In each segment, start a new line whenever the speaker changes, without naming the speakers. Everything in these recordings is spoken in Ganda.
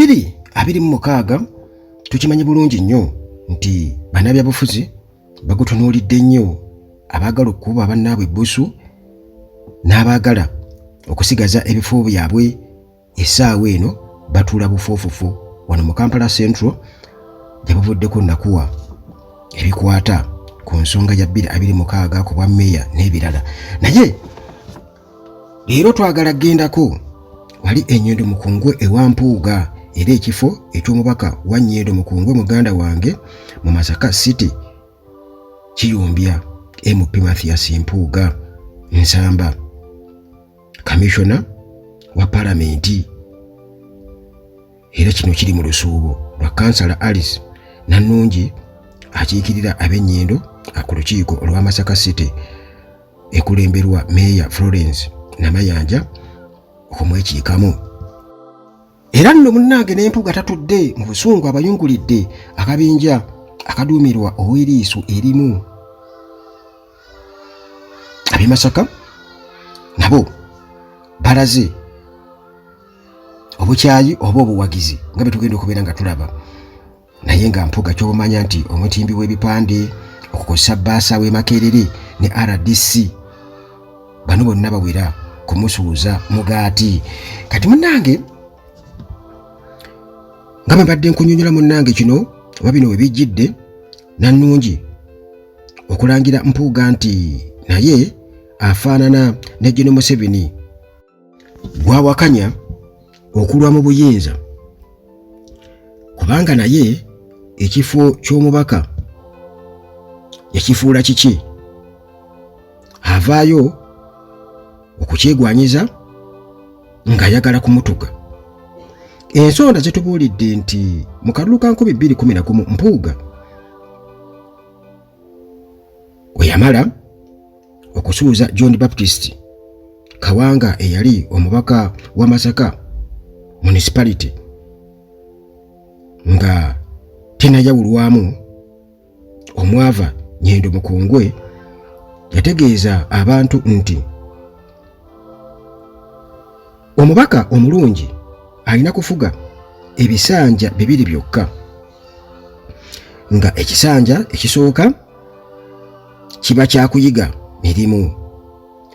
2026 tukimanyi bulungi nnyo nti bannabyabufuzi bagutunuulidde nnyo, abaagala okukuba bannaabwe ebbusu n'abaagala okusigaza ebifo byabwe. Essaawa eno batuula bufuufufu wano mu Kampala Central gye buvuddeko nakuwa ebikwata ku nsonga ya 2026 ku bwa mmeeya n'ebirala. Naye leero twagala gendako wali eNyendo Mukungwe ewa Mpuuga, era ekifo eky'omubaka wa Nyendo Mukungwe muganda wange mu Masaka City kiyumbya MP Mathias Mpuuga Nsamba, kamishona wa palamenti. Era kino kiri mu lusuubo lwa kansala Alice Nannungi akiikirira ab'Ennyendo ku lukiiko olwa Masaka City ekulemberwa Meeya Florence Namayanja okumwekiikamu. Era nno munnange n'Empuuga tatudde mu busungu, abayungulidde akabinja akaduumirwa ow'eriiso erimu. Ab'e Masaka nabo balaze obukyayi oba obuwagizi nga bwe tugenda okubeera nga tulaba. Naye nga Mpuuga ky'obumanya nti omutimbi w'ebipande okukozesa bbaasa w'e Makerere ne RDC bano bonna bawera kumusuuza mugaati. Kati munnange nga bwe mbadde nkunyonyola munnange, kino oba bino we bijjidde Nannungi okulangira Mpuuga nti naye afaanana ne Gen Museveni gwawakanya okulwa mu buyinza, kubanga naye ekifo ky'omubaka yakifuula kiki, avaayo okukyegwanyiza ng'ayagala kumutuga. Ensonda zitubuulidde nti mu kalulu ka 2011 Mpuuga we yamala okusuuza John Baptist Kawanga eyali omubaka wa Masaka Municipality nga tenayawulwamu omwava Nyendo Mukungwe, yategeeza abantu nti omubaka omulungi alina kufuga ebisanja bibiri byokka, nga ekisanja ekisooka kiba kyakuyiga mirimu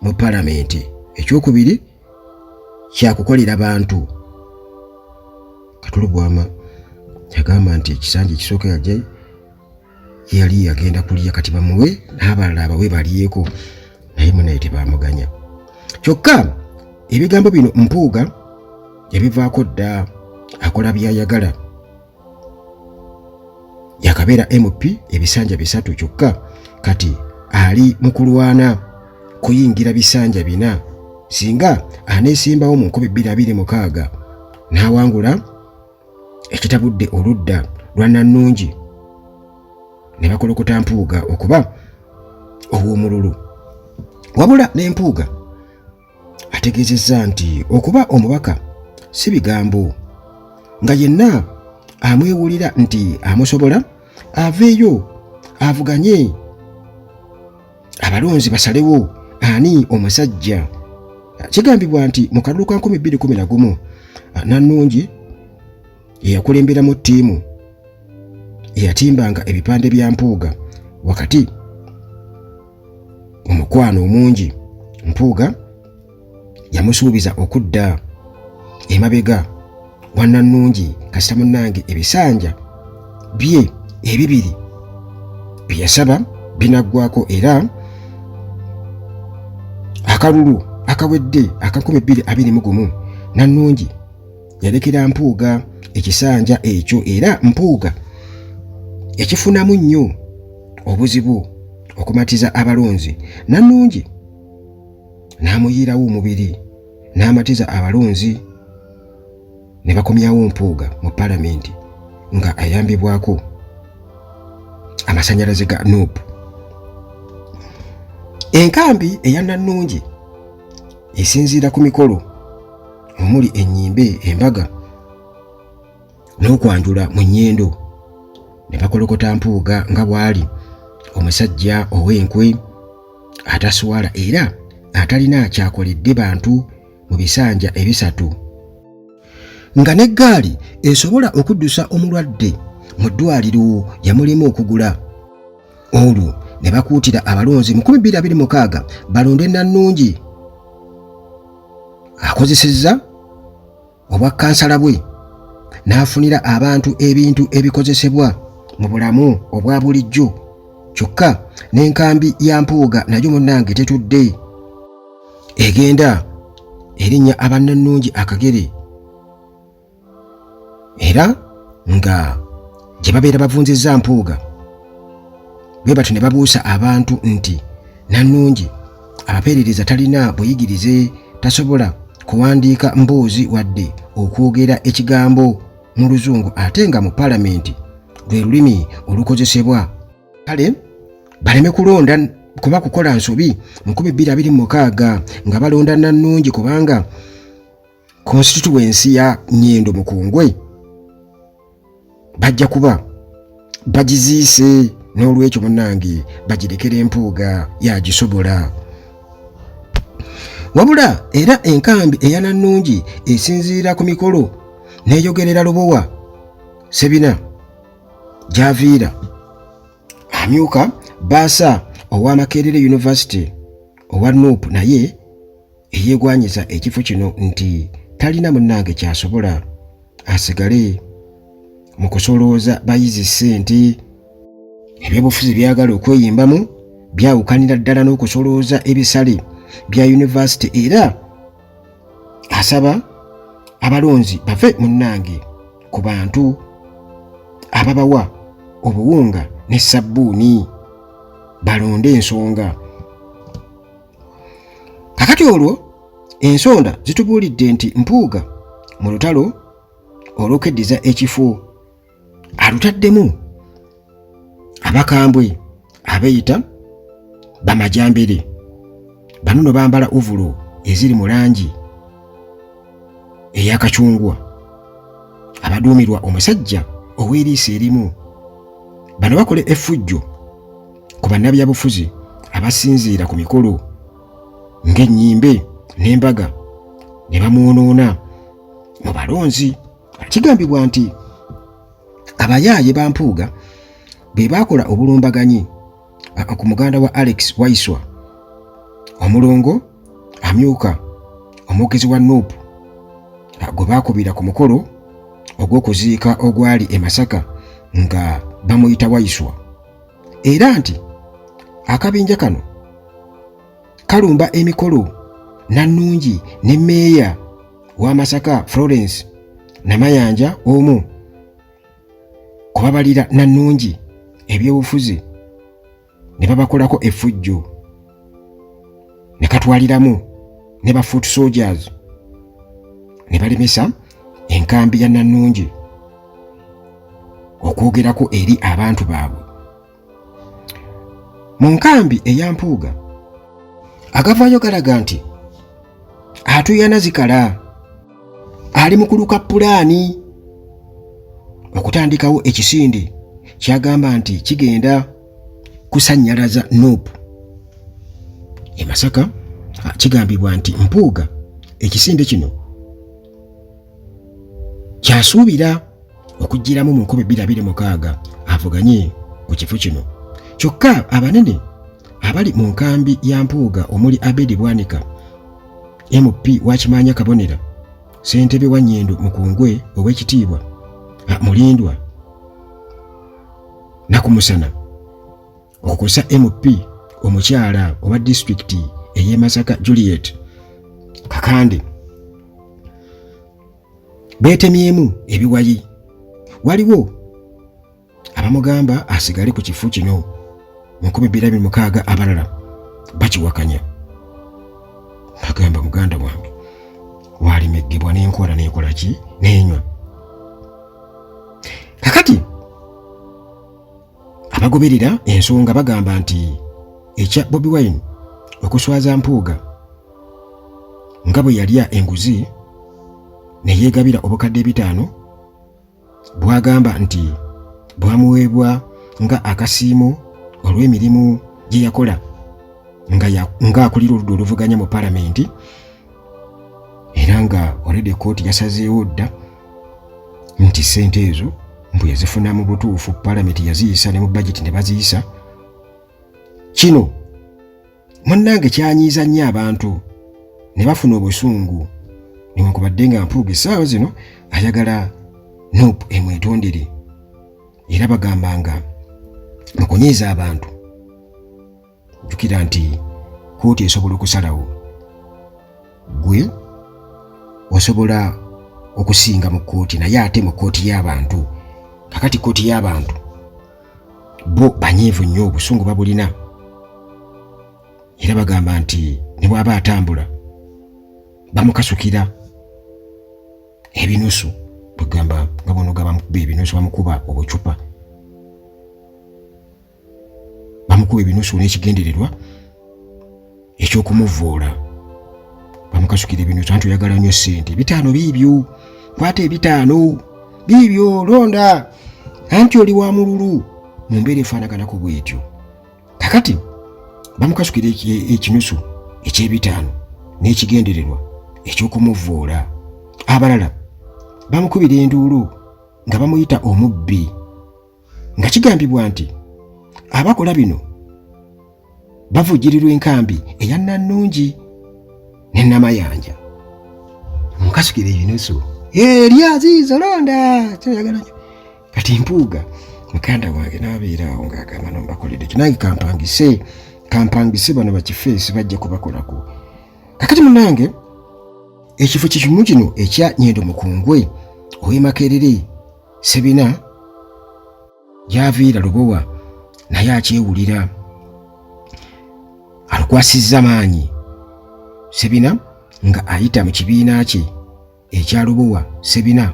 mu palamenti, ekyokubiri kyakukolera bantu. Katulubwama yagamba nti ekisanja ekisooka yajja yali yagenda kulya, kati bamuwe n'abalala abawe balyeko, naye munaye tebamuganya. Kyokka ebigambo bino Mpuuga yabivaako dda, akola byayagala. Yakabeera MP ebisanja 3, kyokka kati ali mu kulwana kuyingira bisanja 4. Singa aneesimbawo mu 2026 n'awangula, ekitabudde oludda lwa Nannungi ne bakolokota Mpuuga okuba ow'omululu. Wabula ne Mpuuga ategeezezza nti okuba omubaka si bigambo, nga yenna amwewulira nti amusobola aveeyo avuganye abalonzi basalewo ani omusajja. Kigambibwa nti mu kalulu ka 2011 Nannungi yeyakulemberamu ttiimu eyatimbanga ebipande bya Mpuuga wakati mu mukwano omungi. Mpuuga yamusuubiza okudda emabega wa Nannungi kasita munnange ebisanja bye ebibiri bye yasaba binaggwako. Era akalulu akawedde aka 2021 Nannungi yalekera Mpuuga ekisanja ekyo, era Mpuuga yakifunamu nnyo obuzibu okumatiza abalonzi. Nannungi n'amuyiirawo omubiri n'amatiza abalonzi ne bakomyawo Mpuuga mu palamenti nga ayambibwako amasanyalaze ga NUP. Enkambi eya Nannungi esinziira ku mikolo omuli ennyimbe, embaga n'okwanjula mu Nnyendo, ne bakolokota Mpuuga nga bw'ali omusajja ow'enkwe ataswala era atalina kyakoledde bantu mu bisanja ebisatu. Nga n'eggaali esobola okuddusa omulwadde mu ddwaliro yamulema okugula. Olwo ne bakuutira abalonzi mu 2026 balonde Nannungi akozesezza obwa kkansala bwe n'afunira abantu ebintu ebikozesebwa mu bulamu obwa bulijjo. Kyokka n'enkambi ya Mpuuga nayo munnange tetudde, egenda erinnya abannannungi akagere era nga gye babeera bavunzizza Mpuuga bwe batyo ne babuusa abantu nti Nannungi abapeerereza talina buyigirize, tasobola kuwandiika mboozi wadde okwogera ekigambo mu Luzungu ate nga mu Palamenti lwe lulimi olukozesebwa. Kale baleme kulonda kuba kukola nsobi mu 2026 nga balonda Nannungi kubanga konsitutuwensi ya Nyendo Mukungwe bajja kuba bagiziise, n'olwekyo munnange bagirekere Mpuuga yagisobola. Wabula era enkambi eya Nannungi esinziira ku mikolo n'eyogerera Lubowa Sebina gy'aviira amyuka baasa owa Makerere University owa Nup naye eyeegwanyiza ekifo kino nti talina munnange kyasobola, asigale mu kusolooza bayizi ssente. Ebyobufuzi byagala okweyimbamu byawukanira ddala n'okusolooza ebisale bya yunivasite, era asaba abalonzi bave munnange ku bantu ababawa obuwunga ne sabbuuni balonde ensonga. Kakati olwo ensonda zitubuulidde nti Mpuuga mu lutalo olw'okweddiza ekifo alutaddemu abakambwe abeeyita bamajambere. Bano no bambala ovulo eziri mu langi ey'akacungwa, abaduumirwa omusajja ow'eriiso erimu. Bano bakola effujjo ku bannabyabufuzi abasinziira ku mikolo ng'ennyimbe n'embaga ne bamwonoona mu balonzi. Kigambibwa nti abayaaye ba Mpuuga be baakola obulumbaganyi ku muganda wa Alex Waiswa, omulongo amyuka omwogezi wa Nup, gwe baakubira ku mukolo ogw'okuziika ogwali e Masaka nga bamuyita Waiswa, era nti akabinja kano kalumba emikolo Nannungi ne meeya wa Masaka Florence Namayanja omu kubabalira Nannungi ebyobufuzi ne babakolako effujjo ne katwaliramu ne ba foot soldiers ne balemesa enkambi ya Nannungi okwogerako eri abantu baabwe. Mu nkambi eya Mpuuga agavaayo galaga nti atuyana zikala ali mu kuluka pulaani okutandikawo ekisinde kyagamba nti kigenda kusannyalaza Nup e Masaka. Kigambibwa nti Mpuuga ekisinde kino kyasuubira okuggyiramu mu 2026 avuganye ku kifo kino. Kyokka abanene abali mu nkambi ya Mpuuga omuli Abedi Bwanika, MP wa Kimaanya Kabonera, ssentebe wa Nyendo Mukungwe ow'ekitiibwa Mulindwa Nakumusana, okukosa MP omukyala owa disitulikiti ey'e Masaka Juliet Kakande beetemyemu ebiwayi. Waliwo abamugamba asigale ku kifo kino mu 2026, abalala bakiwakanya, bagamba muganda wange walimeggebwa n'enkola n'ekola ki n'enywa. Kakati abagoberera ensonga bagamba nti ekya Bobi Wine okuswaza Mpuuga nga bwe yalya enguzi ne yeegabira obukadde 5 bw'agamba nti bwamuweebwa nga akasiimo olw'emirimu gye yakola ng'akulira oludda oluvuganya mu palamenti, era nga already kkooti yasazeewo dda. Nti ssente ezo mbu yazifuna mu butuufu, palamenti yaziyisa ne mu bajeti ne baziyisa. Kino munnange kyanyiiza nnyo abantu ne bafuna obusungu, newankubadde nga Mpuuga essaawa zino ayagala NUP emwetondere, era bagamba nga mu kunyiiza abantu, jjukira nti kkooti esobola okusalawo, gwe osobola okusinga mu kkooti, naye ate mu kkooti y'abantu. Kakati kkooti y'abantu bo banyiivu nnyo, obusungu babulina, era bagamba nti ne bw'aba atambula bamukasukira ebinusu, bwegamba nga bonoga bamukuba ebinusu, bamukuba obucupa, bamukuba ebinusu n'ekigendererwa ekyokumuvvoola, bamukasukira ebinusu anti oyagala nnyo ssente, 5 biibyo, kwata 5 biibyo, londa anti oli wa mululu, mu mbeera efaanaganako bwetyo. Kakati bamukasukira ekinusu eky'ebitaano n'ekigendererwa ekyokumuvvoola. Abalala bamukubira enduulu nga bamuyita omubbi, nga kigambibwa nti abakola bino bavujjirirwa enkambi eya Nannungi ne Namayanja. Mukasukira ebinusu eri aziizo, londa kyoyagala nyo. Kati Mpuuga muganda wange n'abeera awo ng'agamba, no mbakoledde ki nange, kampangise kampangise bano bakifeesi bajja kubakolako. Kakati munange ekifo kikimu kino ekya Nyendo Mukungwe ow'e Makerere, Sebina gy'aviira Lubowa naye akyewulira alukwasizza maanyi. Sebina nga ayita mu kibiina kye ekya Lubowa Sebina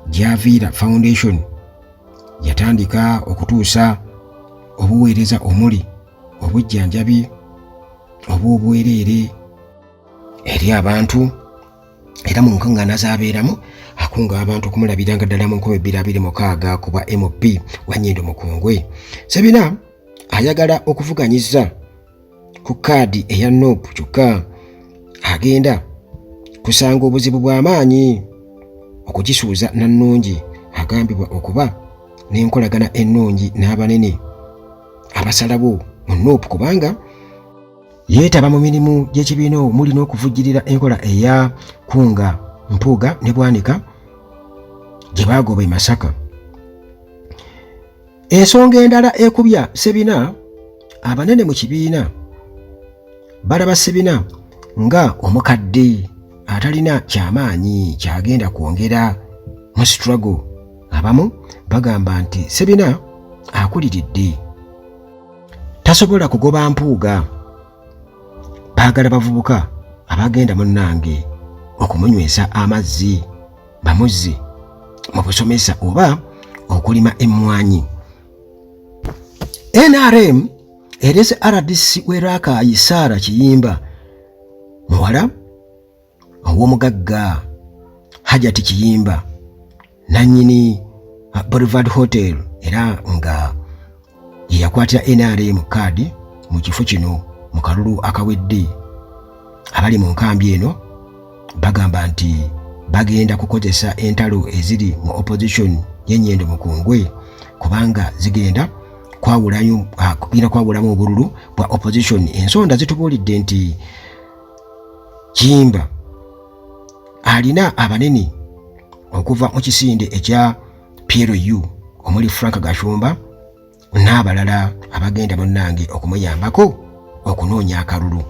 gy'aviira Foundation yatandika okutuusa obuweereza omuli obujjanjabi obw'obwereere eri abantu, era mu nkuŋŋaana z'abeeramu akunga abantu okumulabira nga ddala mu 2026 ku bwa MP wa Nyendo Mukungwe. Sebina ayagala okuvuganyiza ku kaadi eya NUP, kyokka agenda kusanga obuzibu bw'amaanyi okugisuuza Nannungi agambibwa okuba n'enkolagana ennungi n'abanene abasalawo mu NUP, kubanga yeetaba mu mirimu gy'ekibiina omuli n'okuvujjirira enkola eya Kunga Mpuuga ne Bwanika gye baagoba e Masaka. Ensonga endala ekubya Sebina, abanene mu kibiina balaba Sebina nga omukadde atalina kyamaanyi kyagenda kwongera mu struggle. Abamu bagamba nti Sebina akuliridde, tasobola kugoba Mpuuga, baagala bavubuka abagenda munnange okumunywesa amazzi bamuzze mu busomesa oba okulima emmwanyi. NRM erese RDC w'e Rakai Sarah Kiyimba, muwala ow'omugagga Hajati Kiyimba nannyini Boulevard Hotel, era nga ye yakwatira NRM kaadi mu kifo kino mu kalulu akawedde. Abali mu nkambi eno bagamba nti bagenda kukozesa entalo eziri mu opposition y'e Nyendo Mukungwe, kubanga zigenda kwawulayo kugenda kwawulamu obululu bwa opposition. Ensonda zitubuulidde nti Kiyimba alina abanene okuva mu kisinde ekya PLU omuli Frank Gashumba n'abalala abagenda munnange okumuyambako okunoonya akalulu.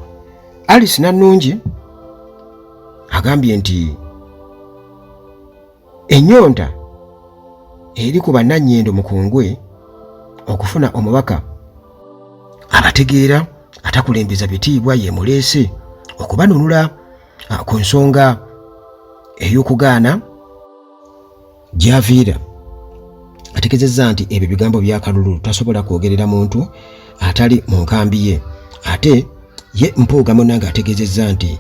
Alice Nannungi agambye nti ennyonta eri ku bannannyendo Mukungwe okufuna omubaka abategeera atakulembeza bitiibwa yemuleese okubanunula ku nsonga ey'okugaana gy'aviira. Ategeezezza nti ebyo bigambo bya kalulu, tasobola kwogerera muntu atali mu nkambi ye. Ate ye Mpuuga munnange ategeezezza nti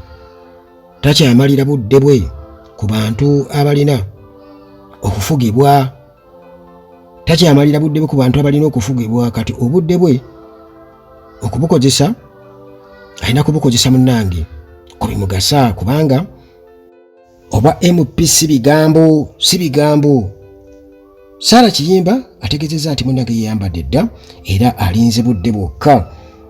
takyamalira budde bwe ku bantu abalina okufugibwa, takyamalira budde bwe ku bantu abalina okufugibwa. Kati obudde bwe okubukozesa alina kubukozesa munnange ku bimugasa, kubanga obwa MP si bigambo, si bigambo. Sarah Kiyimba ategeezezza nti munnange yeyambadde dda era alinze budde bwokka.